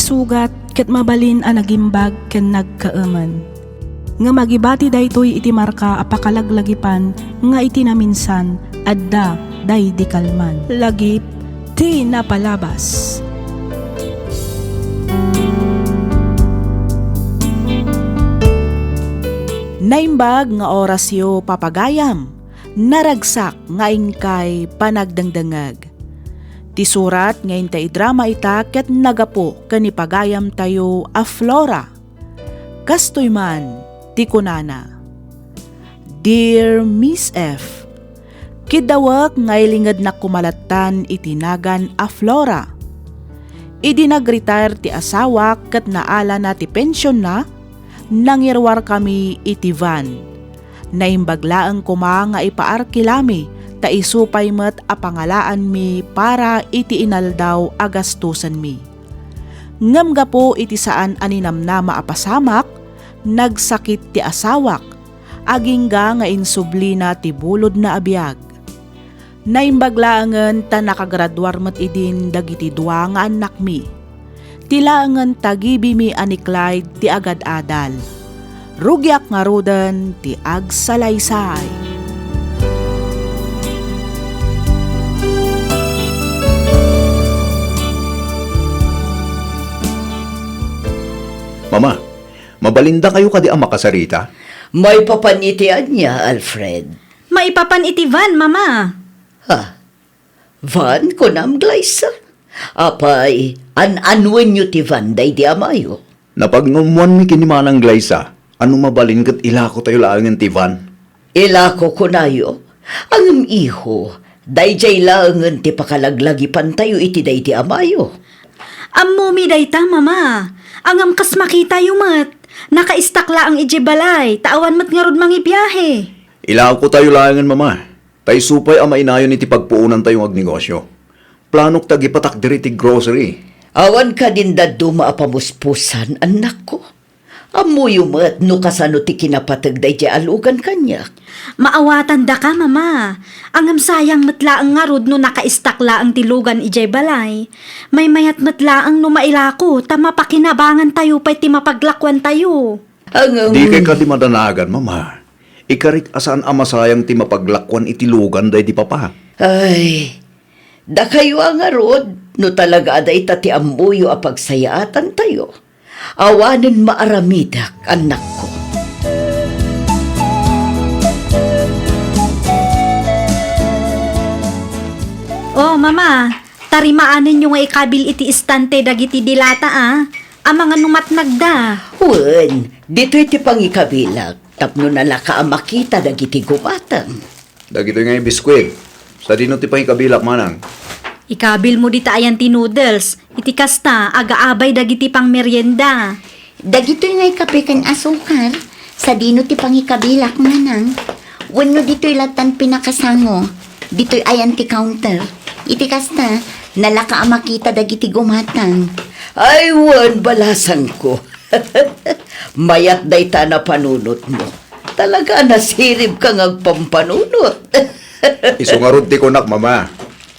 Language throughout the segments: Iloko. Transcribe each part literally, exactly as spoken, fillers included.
Sugat ket mabalin a nagimbag ken nagkaemen. Ngem agibati daytoy iti marka a pakalaglagipan nga iti naminsan adda daydi kalman. Lagip ti napalabas. Naimbag nga orasyo, papagayam. Naragsak nga inkay panagdengdengngeg. Ti surat nga inta idrama ita ket nagapu ken ni pagayamtayo a Flora. Kastoy man ti kunana, "Dear Miss F, kiddawek nga ilingednak koma lattan iti nagan a Flora. Idi nag-retire ti asawak ket naalana ti pensionna, nangiruarkami iti van. Naimbag laeng koma nga ipaarkilami ta isu pay met a pangalaanmi para iti inaldaw a gastusenmi. Ngem gapu iti saan a ninamnama a pasamak, nagsakit ti asawak, agingga nga insublina ti bulodna a biag. Naimbag laengen ta nakagraduar met idin dagiti dua nga annakmi. Ti laengen tagibimi a ni Clyde ti agad-adal. Rugiak ngaruden ti agsalaysay." Mama, mabalindakayo kadi a makasarita? Maipapan iti ania, Alfred? Maipapan iti van, Mama. Ha? Van, kunam, Glyza? Apay, an-anuenyo ti van daydi amayo? Napagnunuanmi ken ni Manang Glyza a no mabalin ket ilakotayo laengen ti van. Ilako, kunayo? Ngem, iho, daydiay laengen ti pakalaglagipantayo iti daydi amayo. Ammomi dayta, Mama. Ngem kas makitayo met, nakaistak laeng idiay balay, ta awan met ngarud mangibiahe. Ilakotayo laengen, Mama. Ta isu pay a mainayon iti pagpuonantayo nga agnegosio. Planok ti agipatak diri ti grocery. Awan kadin dadduma a pamuspusan, annakko. Ammoyo met no kasano ti kinapateg daydiay a lugan kaniak. Maawatandaka, Mama. Ngem sayang met laeng ngarud no nakaistak laeng ti lugan idiay balay. Maymayat met laeng no mailako ta mapakinabangantayo pay ti mapaglakuantayo. Ngem dikay kadi madanagan, Mama. Ikarik a saan a masayang ti mapaglakuan iti lugan daydi Papa. Ay, dakayo a ngarud, no talaga a dayta ti ammoyo a pagsayaatantayo, awanen maaramidak, annakko. Oh, Mama, tarimaanenyo nga ikabil iti istante dagiti dilata, a, amangan no matnagda. Wen, ditoy ti pangikabilak. Tapno nalaka a makita dagiti gumatang. Dagitoy nga biskuit. Sadino ti pangikabilak, Manang? Ikabilmo dita ayan ti noodles. Iti kasta, agaabay dagiti pangmerienda. Dagitoy nga kape ken asukar. Sadino ti pangikabilak, Manang? Wenno ditoy lattan pinakasango. Ditoy ayan ti counter. Iti kasta, nalaka a makita dagiti gumatang. Ay, wen, balasangko. Mayat dayta a napanunotmo. Talaga a nasiribka nga agpampanunot. Isu ngarud ti kunak, Mama.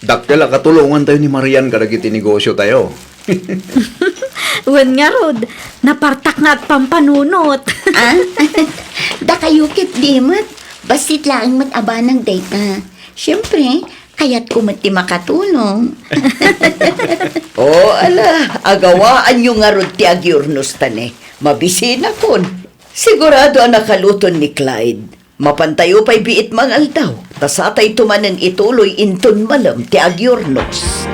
Dakkel a katulongantayo ni Marian kadagiti negosiotayo. Wen ngarud, napartak nga agpampanunot. Ah? Dakayo ket di met. Bassit laeng met a banag dayta. Siempre, kayatko met ti makatulong. O, ala, agawaanyo ngarud ti agiurnos ta ne. Mabisinakon. Sigurado a nakaluton ni Clyde. Mapantayo pay biit mangaldaw, ta satayto manen ituloy inton malem ti agiurnos.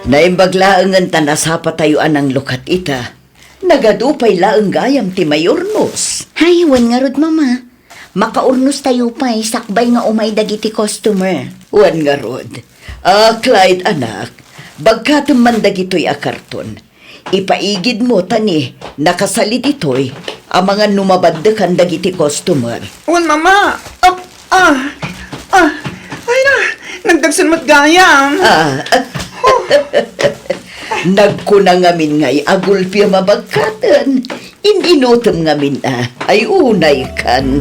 Naimbag laengen ta nasapatayo a nanglukat ita. Nagadu pay laeng gayam ti maiurnos. Hay, wen ngarud, Mama. Makaurnostayo pay sakbay nga umay dagiti customer. Wen ngarud. Ah, Clyde, anak, bagkatem man dagitoy a karton. Ipaigidmo ta ni, nakasali ditoy, amangan no mabaddekan dagiti customer. Wen, Mama. Ah, ah, ah. Ay na, nagdagsen met gayam. Ah. Nagkuna ngamin ngay a gulpi a mabagkaten. In-inutem ngamin a, ay unay kan.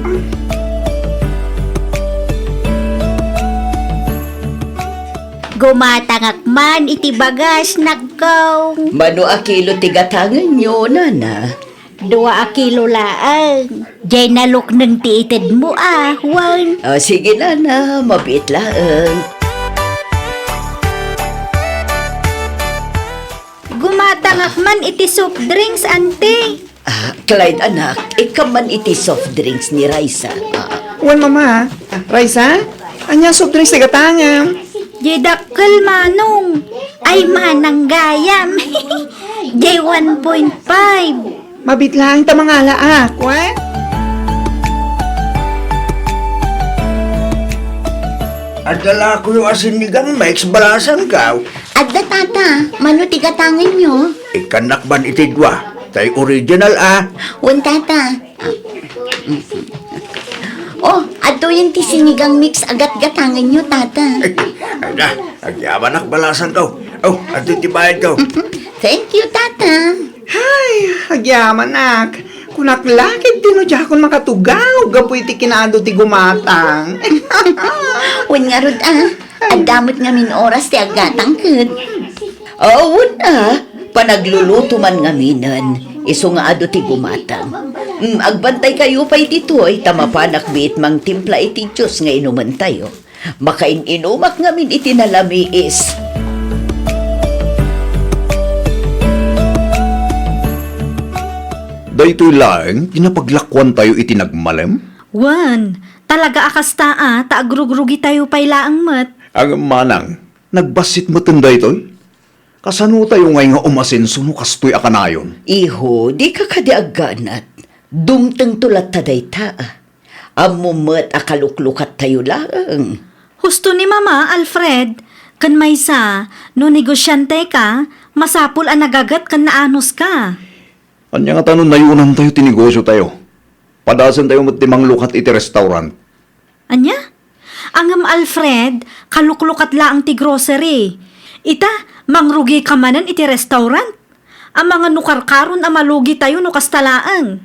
Gumatangak man iti bagas, nakkaw. Mano a kilo ti gatangenyo, nana? Dua a kilo laeng. Jay nalukneng ti itedmo a, wen. Ah, sige, nana, mabiit laeng. Gumatangak man iti soft drinks, ante. Ah, Clyde, anak, ikkam man iti soft drinks ni Raisa. Ah. Wen, mama. Ah, Raisa? Ania soft drinks ti gatangem? Jay dakkel, manong. Ay, manang gayam. Jay one point five. Mabiit laeng ta mangalaak, wen? Adda la kayo a sinigang mix, balasangkaw? Adda, tata. Mano ti gatangenyo? Ikkannak man iti dua. Tay original, ah. Wen, tata. Oh, adtoyen ti sinigang mix a gatgatangenyo, tata. Ala, agyamanak, balasangkaw. Oh, adto ti bayadkaw. Thank you, tata. Hay, agyamanak. Kunak la ket ti no diakon makatugaw gapu iti kinaadu ti gumatang. Wen ngarud, ah. Adda met ngamin oras ti aggatangked. Awan a, panagluluto man ngaminen, isu nga adu ti gumatang. Mm, agbantaykayo pay ditoy, ta mapanak biit mangtimpla iti juice nga inumentayo. Makain-inumak ngamin iti nalamiis. Daytoy laeng ti napaglakuantayo iti nagmalem? Wen, talaga a kasta a, ta agrugrugitayo pay laeng met. Ngem manang, nagbassit metten daytoy? Kasanotayo ngay nga umasenso no kastoy a kanayon? Iho, dika kadi agganat. Dumtengto latta dayta. Ammom met a kaluklukattayo laeng. Husto ni Mama, Alfred, ken maysa, no negosianteka, masapul a nagaget ken naanuska. Ania ngata no nayonantayo ti negosiotayo? Padasentayo met ti manglukat iti restaurant. Ania? Ngem Alfred, kaluklukat laeng ti grocery. Ita, mangrugika manen iti restaurant? Amangan no karkaron a malugitayo no kasta laeng.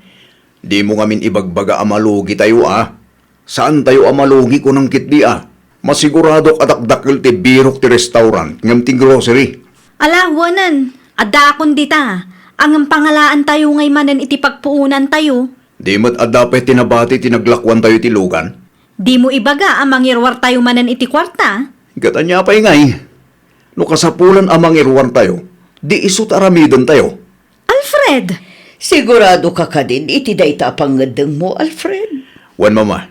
Dimo ngamin ibagbaga a malugitayo a. Saantayo a malugi kunam ketdi a. Masiguradok a dakdakkel ti birok ti restaurant ngem ti grocery. Ala, wenen, addaakon dita. Ngem pangalaantayo ngay manen iti pagpuonantayo. Di met adda pay ti nabati ti naglakuantayo iti lugan? Dimo ibaga a mangiruartayo manen iti kuarta? Ket ania pay ngay? No kasapulan a mangiruartayo, di isu ti aramidentayo. Alfred! Siguradoka kadin iti dayta a pangngeddengmo, Alfred? Wen, Mama.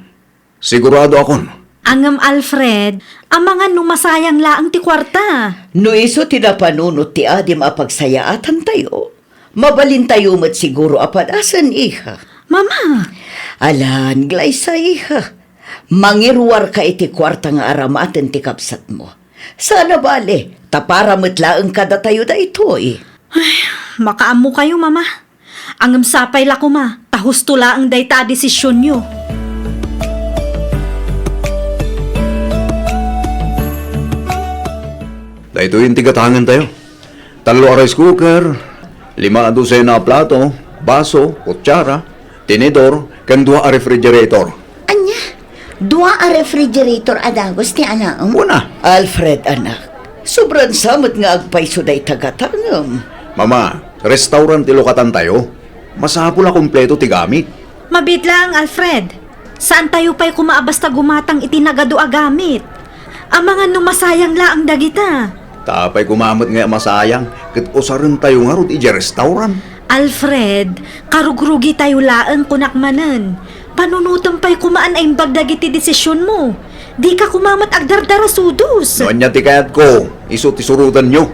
Siguradoakon. Ngem, Alfred, amangan no masayang laeng ti kuarta. No isu ti napanunot ti adim a pagsayaatantayo, mabalintayo met siguro a padasen, iha. Mama! Alan, Glyza, iha. Mangiruarka iti kuarta nga aramaten ti kabsatmo. Saan a bale, ta para met laeng kadatayo daytoy. Ay, makaammokayo, Mama. Ngem sapay la koma, ta husto laeng dayta a desisionyo. Daytoyen ti gatangentayo. Tallo a rice cooker, lima a dosena a plato, baso, kutsara, tinidor, ken dua a refrigerator. Ania? Dua a refrigerator a dagus ti alaem? Kuna. Alfred, anak, sobran sa met nga agpayso dayta gatangem. Mama, restaurant ti lukatantayo. Masapul a kompleto ti gamit. Mabiit laeng, Alfred. Saantayo pay koma a basta gumatang iti nagadu a gamit. Amangan no masayang laeng dagita. Ta apay koma met ngay a masayang ket usarentayo ngarud idiay restaurant? Alfred, karugrugitayo laeng, kunak manen. Panunotem pay koma a naimbag dagiti desisionmo. Dika koma met agdardarasudos. No ania ti kayatko, isu ti surotenyo.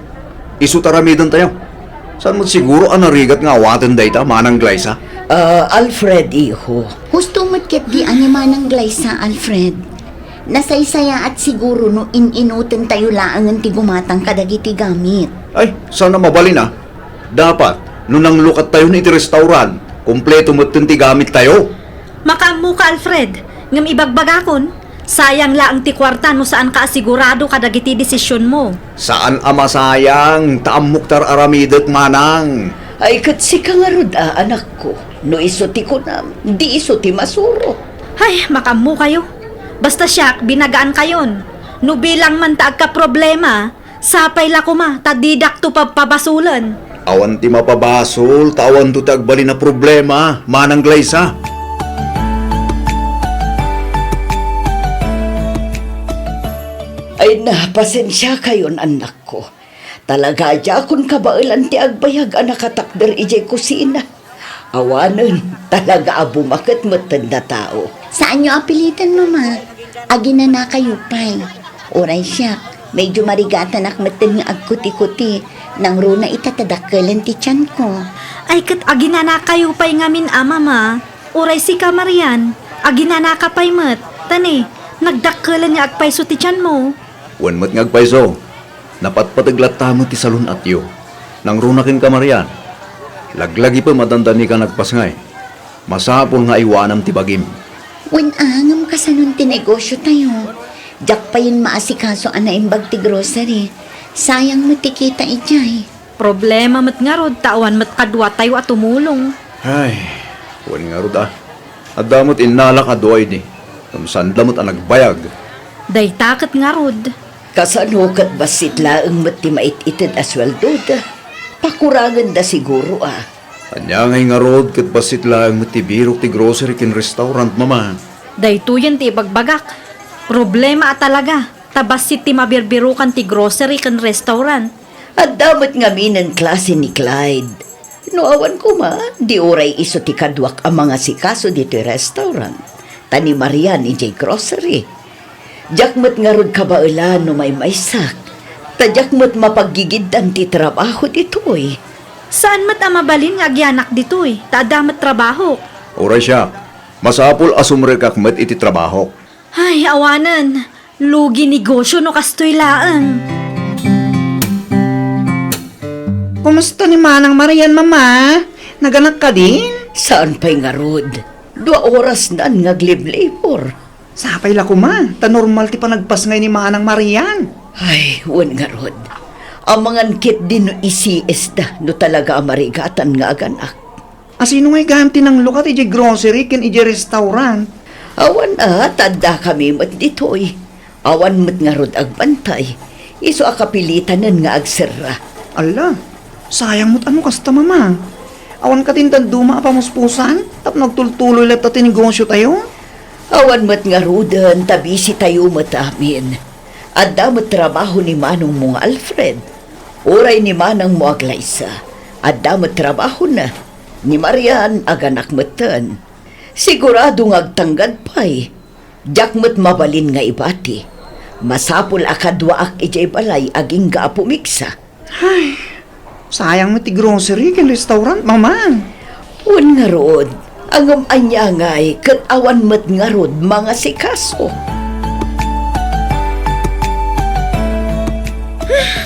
Isu ti aramidentayo. Saan met siguro a narigat nga awaten dayta, Manang Glyza? Ah, Alfred, iho. Husto met ketdi a ni Manang Glyza, Alfred. Nasaysayaat siguro no in-inutentayo laengen ti gumatang kadagiti gamit. Ay, saan a mabalin a. Dapat, no nanglukattayon iti restaurant, kompleto metten ti gamittayo. Makaammoka, Alfred, ngem ibagbagakon, sayang laeng ti kuarta no saanka a sigurado kadagiti desisionmo. Saan a masayang, ta ammok ti ar-aramidek, Manang. Ay, ket sika ngarud a, anakko, no isu ti kunam, di isu ti masuro. Ay, makaammokayo. Basta siak, binagaankayon. No bilang man ta agkaproblema, sapay la koma ta didakto pabpabasolen. Awan ti mapabasol, ta awanto ti agbalin a problema, Manang Glaysa. Ay na, pasensiakayon, annakko. Talaga a diakon kabaelan ti agbayag a nakatakder idiay kusina. Awanen, talaga a bumaket metten a tao. Saanyo a piliten, Mama. Aginanakayo pay. Uray siak, medyo marigatanak metten nga agkuti-kuti. Nangruna ita ta dakkelen ti tianko. Ay, ket aginanakayo pay ngamin a, Mama. Uray sika, Marian, aginanaka pay met. Ta ne, nagdakkelen nga agpayso ti tianmo. Wen met nga agpayso. Napatpateg latta met ti salun-atyo. Nangruna kenka, Marian. Laglagipem a dandani ka nagpasngay. Masapul nga aywanam ti bagim. Wen a, ngem kasanon ti negosiotayo? Diak payen maasikaso a naimbag ti grocery. Sayang met ti kita idiay. Problema met ngarud ta awan met kaduatayo a tumulong. Ay, wen ngarud a. Adda met innalak a dua idi. Ngem saan la met a nagbayag. Dayta ket ngarud. Kasano ket bassit laeng met ti mait-ited a sueldoda? Pakurangenda siguro a. Ania ngay ngarud ket bassit laeng met ti birok ti grocery ken restaurant, Mama? Daytoyen ti ibagbagak. Problema a talaga, ta bassit ti mabirbirokan ti grocery ken restaurant. Adda met ngaminen klase ni Clyde. No awan koma, di uray isu ti kaduak a mangasikaso ditoy restaurant, ta ni Marian idiay grocery. Diak met ngarud kabaelan no maymaysak, ta diak met mapaggigiddan ti trabaho ditoy. Saan met a mabalin nga agyanak ditoy, ta adda met trabahok. Uray siak, masapul a sumrekak met iti trabahok. Ay, awanen. Lugi negosio no kastoy laeng. Kumusta ni Manang Marian, Mama? Naganak kadin? Saan pay ngarud? Dua oras naan nga agliblibor. Sapay la koma, ta normal ti panagpasngay ni Manang Marian. Ay, wen ngarud. Amangan ketdi no isiesda no talaga a marigatan nga aganak. Asino ngay gayam ti nanglukat idiay grocery ken idiay restaurant? Awan a, ta addakami met ditoy. Awan met ngarud agbantay. Isu a kapilitanen nga agserra. Alla, sayang met a no kasta, Mama. Awan kadin dadduma a pamuspusan tapno agtultuloy latta ti negosiotayo? Awan met ngaruden ta busy tayo met amin. Adda met trabaho ni manongmo nga Alfred. Uray ni manangmo a Glaysa, adda met trabahona. Ni Marian, aganak metten. Sigurado nga agtanggad pay. Diak met mabalin nga ibati. Masapul a kaduaak idiay balay agingga a pumigsa. Ay, sayang met ti grocery ken restaurant, Mama. Wen ngarud, ngem ania ngay ket awan met ngarud mangasikaso.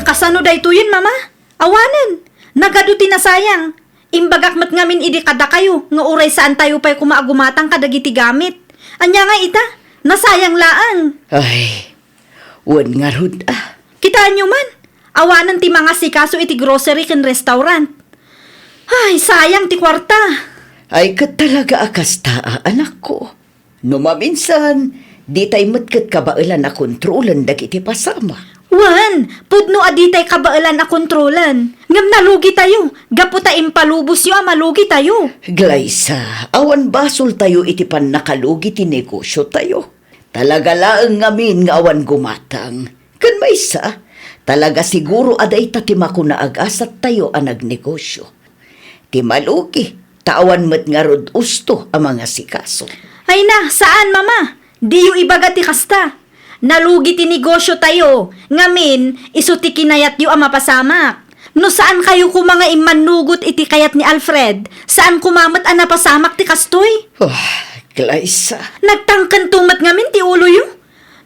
Kasano daytoyen, Mama? Awanen, nagadu ti nasayang. Imbagak met ngamin idi kadakayo nga uray saantayo pay koma a gumatang kadagiti gamit. Ania nga ita? Nasayang laeng. Ay, wen ngarud a. Kitaenyo man, awanen ti mangasikaso iti grocery ken restaurant. Ay, sayang ti kuarta. Ay, ket talaga a kasta a, anakko. No maminsan, ditay met ket kabaelan a kontrolen dagiti pasamak. Wen, pudno a ditay kabaelan a kontrolen. Ngem nalugitayo, gapu ta impalubosyo a malugitayo. Glaysa, awan basoltayo iti pannakalugi ti negosiotayo. Talaga laeng ngamin nga awan gumatang. Ken maysa, talaga siguro a dayta ti makuna a gasattayo a nagnegosio. Ti malugi, ta awan met ngarud usto a mangasikaso. Ay na, saan, Mama! Diyo ibaga ti kasta. Nalugi ti negosiotayo, ngamin, isu ti kinayatyo a mapasamak. No saankayo koma nga immannugot iti kayat ni Alfred, saan koma met a napasamak ti kastoy. Ah, Glaysa. Nagtangkento met ngamin ti uloyo.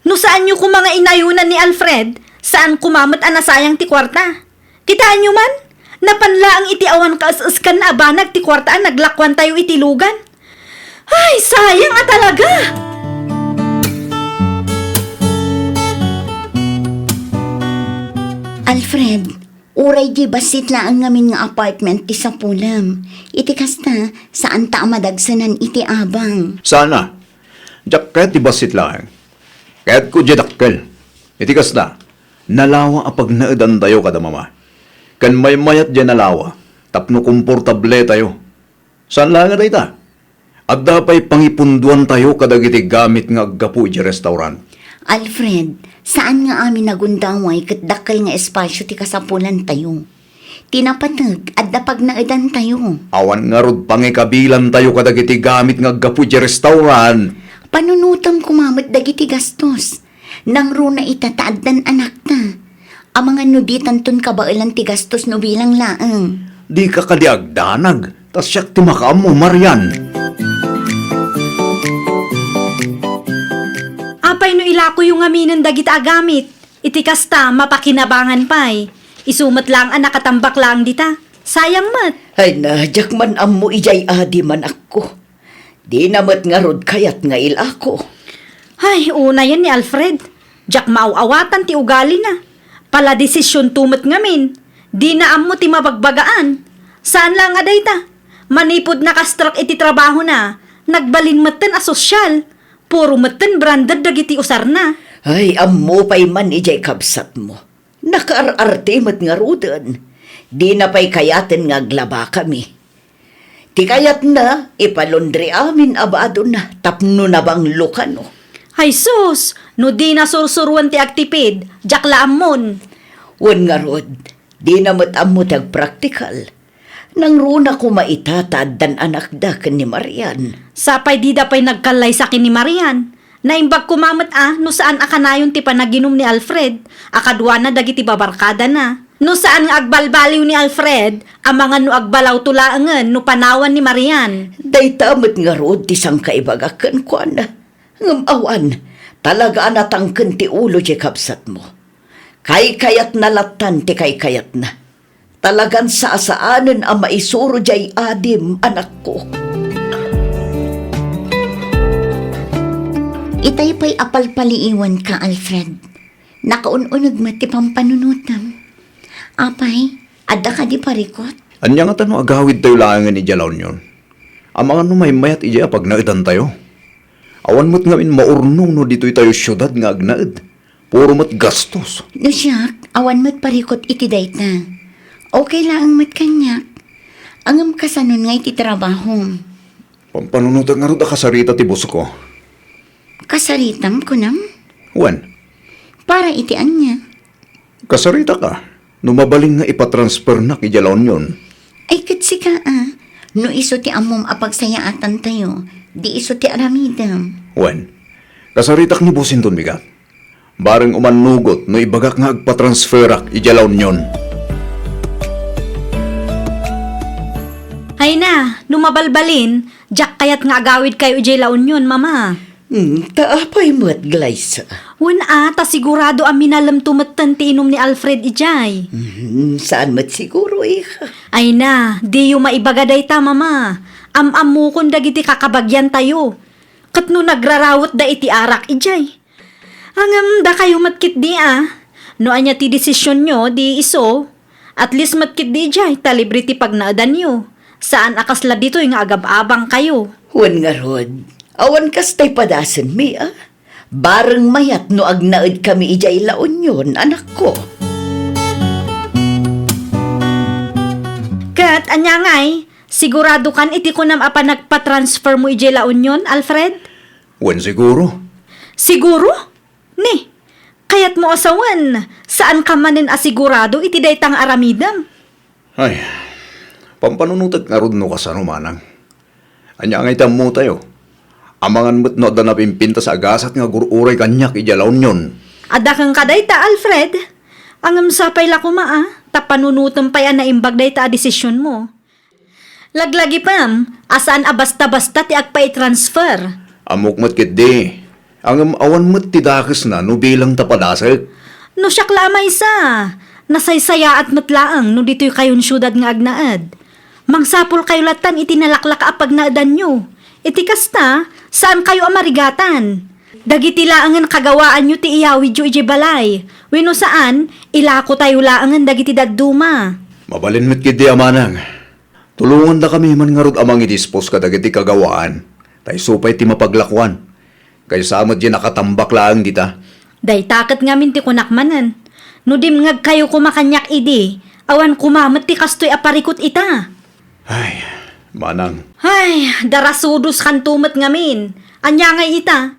No saanyo koma nga inayonan ni Alfred, saan koma met a nasayang ti kuarta. Kitaenyo man, napan laeng iti awan kaes-eskan a banag ti kuarta a naglakuantayo iti lugan. Ay, sayang a talaga! Alfred, uray di bassit laeng ngamin nga apartment ti sapulem. Iti kasta, saanta a madagsenan iti abang. Saan a? Diak kayat ti bassit laeng. Kayatko diay dakkel. Iti kasta, nalawa a pagnaedantayo kada mama. Ken maymayat diay nalawa tapno komportabletayo. Saan laeng a dayta? Adda pay pangipundoantayo kadagiti gamit nga aggapu idiay restaurant. Alfred, saan nga amin a gundaway ket dakkel nga espasio ti kasapulantayo. Ti napateg, adda pagnaedantayo. Awan ngarud pangikabilantayo kadagiti gamit nga aggapu idiay restaurant. Panunotem koma met dagiti gastos. Nangruna ita ta addan anakta. Amangan no ditanton kabaelan ti gastos no bilang laeng. Dika kadi agdanag, ta siak ti makaammo, Marian. Apay no ilakoyo ngaminen dagita a gamit? Iti kasta, mapakinabangan pay. Isu met laeng a nakatambak laeng dita. Sayang met. Ay na, diak man ammo idiay adim, anakko. Dina met ngarud kayat nga ilako. Ay, unayen ni Alfred. Diak maaw-awatan ti ugalina. Pala desisionto met ngamin. Dina ammo ti mabagbagaan. Saan laeng a dayta. Manipud nakastrek iti trabahona, nagbalin metten a sosyal. Puro metten branded dagiti usarna. Ay, ammo pay man idiay kabsatmo. Nakaar-arte met ngaruden. Dina pay kayaten nga aglabakami. Ti kayatna, ipalundri amin a badona tapno nabanglo kano. Ay sus, no dina sursuroen ti agtipid, diak la ammon. Wen ngarud, dina met ammo ti agpraktikal. Nangruna koma ita ta addan anakda ken ni Marian. Sapay dida pay nagkallaysa ken ni Marian. Naimbag koma met a no saan a kanayon ti panaginum ni Alfred a kaduana dagiti babarkadana. No saan nga agbalbaliw ni Alfred, amangan no agbalawto laengen no panawan ni Marian. Dayta met ngarud ti sangkaibagak kenkuana. Ngem awan, talaga a natangken ti ulo diay kabsatmo. Kaykayatna lattan ti kaykayatna. Talagan sasaanen a maisuro diay adim, anakko. Itay pay a palpaliiwanka, Alfred. Nakaun-uneg met ti pampanunotem. Apay, adda kadi parikut? Ania ngata no agawidtayo laengen idiay La Union? Amangan no maymayat idiay a pagnaedantayo. Awan met ngamin maurnong no ditoytayo siudad nga agnaed. Puro met gastos. No siak, awan met parikut iti dayta. Okay laeng met kaniak. Ngem kasanon nga iti trabahom? Pampanunotek ngarud a kasarita ti bosko. Kasaritam, kunam? Wen. Para iti ania? Kasaritaka no mabalin nga ipatransfernak idiay La Union. Ay, ket sika a, no isu ti ammom a pagsayaatantayo, di isu ti aramidem. Wen, kasaritak ni Bosinton, bigat. Bareng umannugot no ibagak nga agpatransferak idiay La Union. Ay na, no mabalbalin, diak kayat nga agawidkayo idiay La Union, Mama. Hmm, ta apay met, Glyza? Wen a, ta sigurado a minalemto metten ti inum ni Alfred idiay. Hmm, saan met siguro, iha? Ay na, diyo maibaga dayta, Mama. Am-ammokon dagiti kakabagiantayo. Ket no nagrarawetda iti arak idiay. Ngem dakayo met ketdi a, no ania ti desisionyo, di isu, at least met ketdi idiay ta libre ti pagnaedanyo. Saan a kasla ditoy nga agab-abangkayo. Wen ngarud, awan kastay padasenmi a. Bareng mayat no agnaedkami idiay La Union, anakko. Ket ania ngay, siguradokan iti kunam a panagpatransfermo idiay La Union, Alfred? Wen, siguro. Siguro? Ni, kayatmo a sawen, saanka manen a sigurado iti dayta nga aramidem? Ay, pampanunotek ngarud no kasano, manang. Ania ngay ti ammotayo? Amangan met no adda napimpintas a gasat nga agur-uray kaniak idiay La Union. Adda kenka dayta, Alfred? Ngem sapay la koma a, ta panunotem pay a naimbag dayta a desisionmo. Laglagipem a saan a basta-basta ti agpaitransfer. Ammok met ketdi. Ngem awan met ti dakesna no bilang ta padasek. No siak la a maysa, nasaysayaat met laeng no ditoykayon siudad nga agnaed. Mangsapulkayo lattan iti nalaklaka a pagnaedanyo. Iti kasta, saankayo a marigatan. Dagiti laengen kagawaanyo ti iyawidyo idiay balay. Wenno saan, ilakotayo laengen dagiti dadduma. Mabalin met ketdi a manang. Tulongandakami man ngarud a mangidispos kadagiti kagawaan, ta isu pay ti mapaglakuan. Kaysa met diay nakatambak laeng dita. Dayta ket ngamin ti kunak manen. No dimngegkayo koma kaniak idi, awan koma met ti kastoy a parikut ita. Ay, manang. Ay, darasudoskanto met ngamin. Ania ngay ita?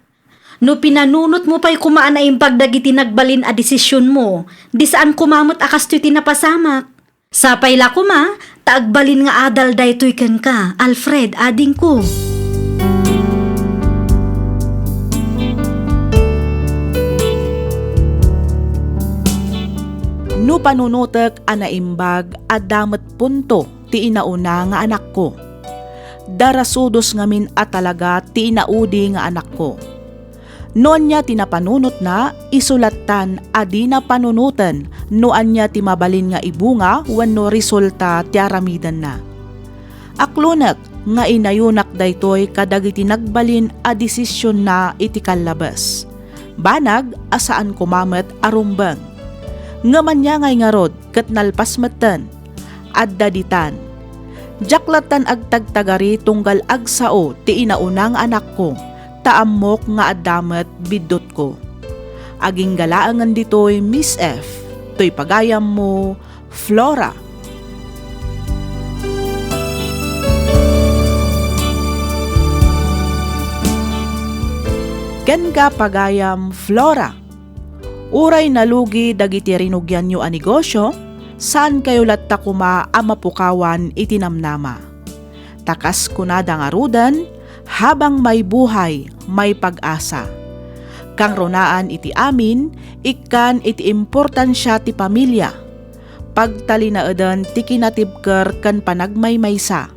No pinanunotmo pay koma a naimbag dagiti nagbalin a desisionmo, di saan koma met a kastoy ti napasamak. Sapay la koma, ta agbalin nga adal daytoy kenka, Alfred, adingko. No panunotek a naimbag, adda met punto ti inauna nga anakko. Darasudos ngamin a talaga ti inaudi nga anakko. No ania ti napanunotna, isu lattan a dina panunoten no ania ti mabalin nga ibunga wenno resulta ti aramidenna. Aklonek nga inayonak daytoy kadagiti nagbalin a desisionna iti kallabes. Banag a saan koma met a rumbeng. Ngem ania ngay ngarud ket nalpas metten? Adda ditan. Diak lattan agtagtagari tunggal agsao ti inauna nga anakko, ta ammok nga adda met biddutko. Agingga laengen ditoy, Miss F, toy pagayammo, Flora. Kenka, pagayam Flora. Uray nalugi dagiti rinugianyo a negosio, saankayo latta koma a mapukawan iti namnama. Ta kas kunada ngaruden, "Habang may buhay, may pag-asa." Kangrunaan iti amin, ikkan iti importansia ti pamilia. Pagtalinaeden ti kinatibker ken panagmaymaysa.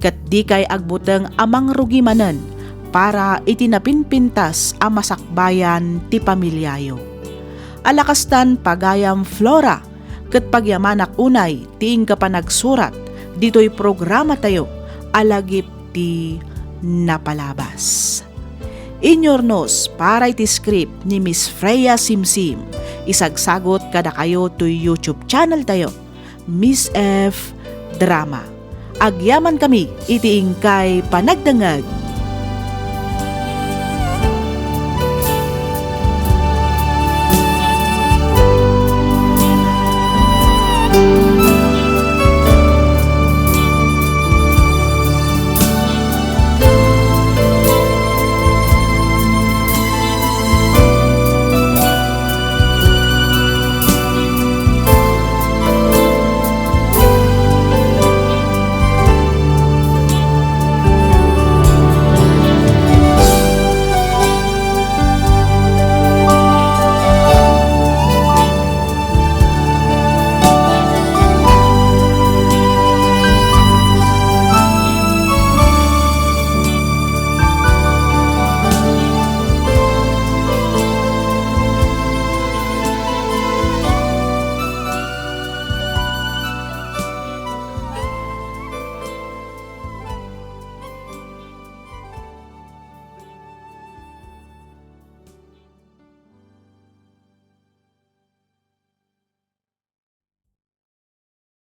Ket dikay agbuteng a mangrugi manen para iti napinpintas a masakbayan ti pamiliayo. Ala kastan, pagayam Flora, ket pagyamanak unay ti inka panagsurat ditoy programatayo a lagip ti napalabas. Inyurnos para iti script ni Miss Freya Simsim. Isagsagot kadakayo toy YouTube channel tayo, Miss F Drama. Agyaman kami iti inkay panagdengngeg.